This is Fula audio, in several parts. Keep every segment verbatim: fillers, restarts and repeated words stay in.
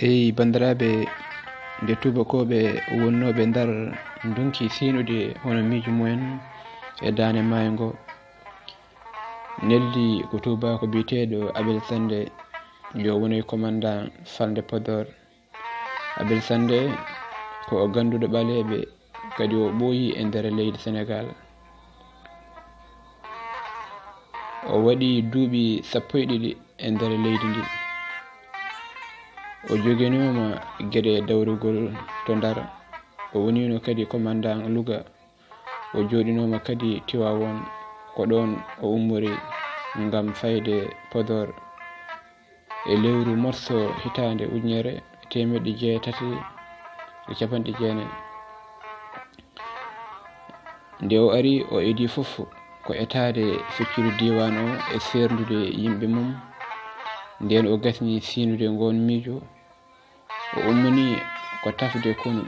Eyi, banndiraaɓe, nde tuubakooɓe wonnooɓe Ndar ndonki siynude hono miijo mumen e daande maayo ngo, neldi ko tuubaako biyeteeɗo Abel Sannde, yo wone commandant falnde Podor. Abel Sannde ko o gannduɗo ɓaleeɓe, kadi o ɓooyi e nder leydi Senegaal. O waɗi duuɓi sappo e ɗiɗi e nder leydi ndi. O joginooma geɗe dawrugol to Ndar. O woniino kadi commandant Louga. O jooɗinooma kadi Tiwaawoon, ko ɗoon o ummori ngam fayde Podor e lewru marso hitaande ujunere e teemeɗɗe jeetati e capanɗe jeenayi. Nde o ari, o idii fof ko etaade feccude diiwaan o e seerndude yimɓe mum. Ndeen o gasni siynude ngoon miijo, o ummini ko tafde konu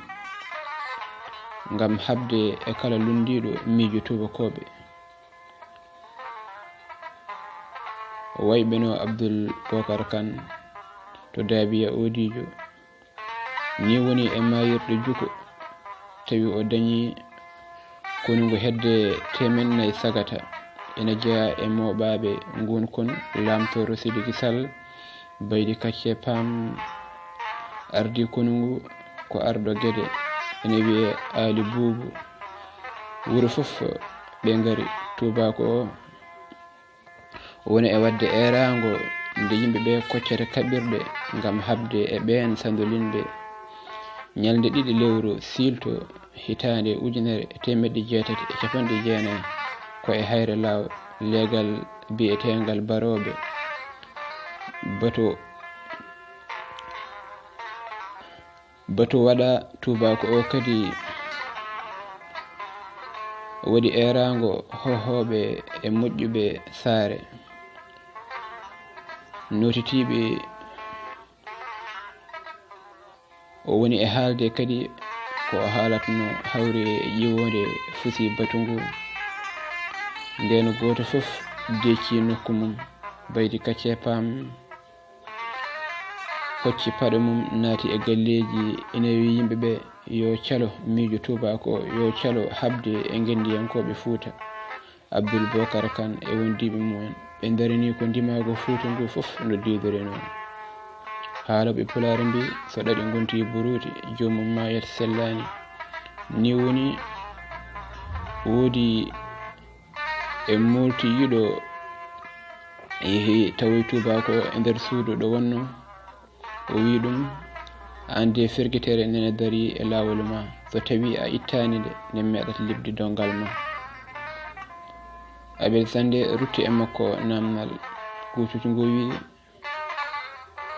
ngam haɓde e kala lunndiiɗo miijo tuubakooɓe. O wayi bano Abdul Bokar Kan to Daabiya Oodiijo. Ni woni e maayirɗe Juko, tawi o dañi konu ngu hedde teemeɗɗe nayi sagata. Ene jeyaa e mooɓaaɓe nguun konu, laamtooɗo Sidiki Sal, Baydi Kacce Paam, ardii konu ngu ko arɗo Gede, ene wiyee Aali Buubu. Wuro fof ɓe ngari, tuubaako o woni e waɗde eeraango nde yimɓe ɓe koccata kaɓirɗe ngam haɓde e ɓeen sandolinɓe. Ñalnde ɗiɗi lewru siilto hitaande ujunere e teemeɗɗe jeetati e capanɗe jeenayi, ko e Hayre Laaw, leegal biyeteengal Barooɓe. Bato, bato waɗa, tuubaako o kadi waɗi eeraango hohooɓe e moƴƴuɓe saare, nootitiiɓe. O woni e haalde kadi ko o haalatno hawri e ƴiwoonde fusi batu ngu. Ndeen gooto fof deecci nokku mum. Baydi Kacce Paam hocci paɗe mum, naati e galleeji, ene wiyi yimɓe ɓe yo calo miijo tuubaako o, yo calo haɓde e ngenndiyankooɓe Fuuta. Abdul Bokar Kan e wondiiɓe mumen, ɓe ndarini ko ndimaagu Fuuta ngu fof no diidorinoo. Haalooɓe Pulaar mbii, so ɗaɗi ngontii buruuti, joomum maayat sellaani. Ni woni woodi e mooltiiɗo yehi tawoyi tuubaako e nder suudu ɗo wonnoo. O wii ɗum, "Aan de fergitere nene darii e laawol ma. So tawii a ittaani nde, nde meeɗat liɓde donngal ma." Abel Sannde rutti e makko naamnal. Kuucuucu ngu wii,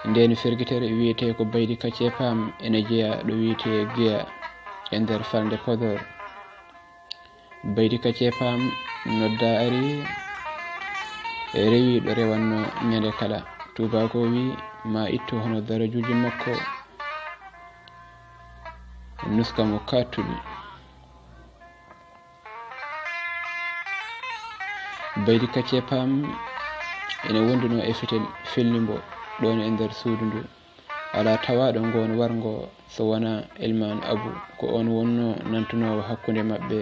"Ndeen fergitere wiyetee ko Baydi Kacce Paam, ene jeyaa ɗo wiyetee Geya e nder falnde Podor." Baydi Kacce Paam noddaa ari, rewi ɗo rewatnoo ñande kala. Tuubaako o wii, "Ma ittu hono darajuuji makko, nuska mo kaattuɗi." Baydi Kacce Paam ene wondunoo e fetel fellimbo ɗoon e nder suudu ndu. Alaa tawaaɗo ngoon warngo so wonaa Elmaan Abu, ko oon wonnoo nantunoowo hakkunde maɓɓe.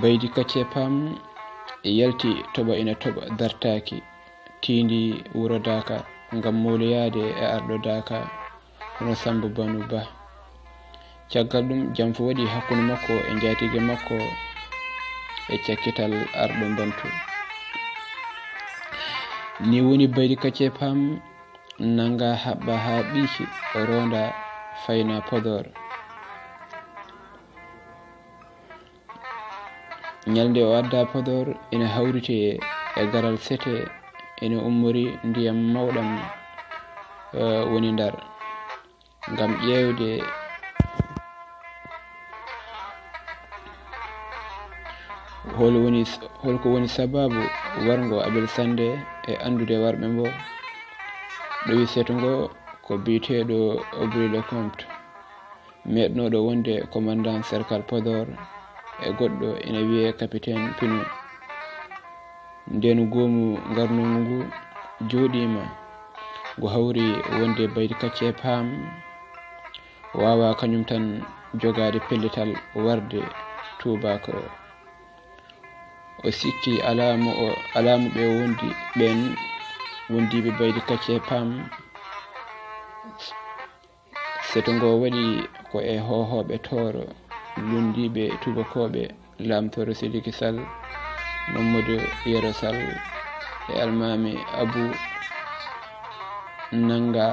Baydi Kacce Paam yalti toɓa ina toɓa dartaaki, tiindi wuro Daaka ngam mowloyaade e arɗo Daaka, hono Sammba Banu Bah. Caggal ɗum, jamfa waɗi hakkunde makko e njaatige makko e cakkital arɗo Mbantu. Ni woni Baydi Kacce Paam nannga haɓɓa haa ɓiiki, o roonda fayna Podor. Ñalnde o addaa Podor, ina hawritee e garal sete, ina ummori ndiyam mawɗam, eh, woni Ndar, ngam ƴeewde hol woni, holko woni sabaabu warngo Abel Sannde e anndude warɓe mbo. Ɗowi seto ngo ko biyeteeɗo Aubry Lecomte, meeɗnooɗo wonde commandant cercle Podor, e goɗɗo ina wiyee capitaine Pino. Nden goomu ngarnoomu ngu jooɗiima, ngu hawri wonde Baydi Kacce Paam waawaa kañum tan jogaade pellital warde tuubaako. O sikki alaa mo o, alaa mo ɓe wondi ɓeen wondiiɓe Baydi Kacce Paam. Seto ngo waɗi ko e hoohooɓe Tooro, lunndiiɓe tuubakooɓe, Laam Tooro Sidiki Sal, Mamadou Yero Sal, e Almaami Abu Nannga,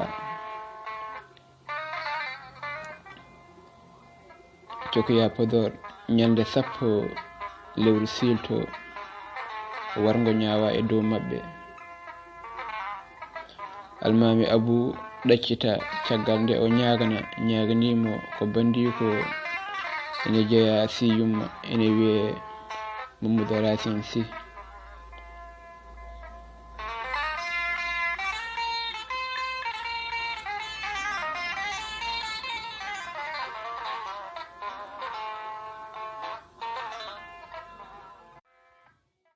Cokiya Podor, ñalnde sappo lewru siilto, warngo ñaawa e dow maɓɓe. Almaami Abu ɗaccita caggal nde o ñaagana, ñaaganiimo ko banndiiko ene jeyaa si yumma, ene wiyee Mamadou Racine Sy.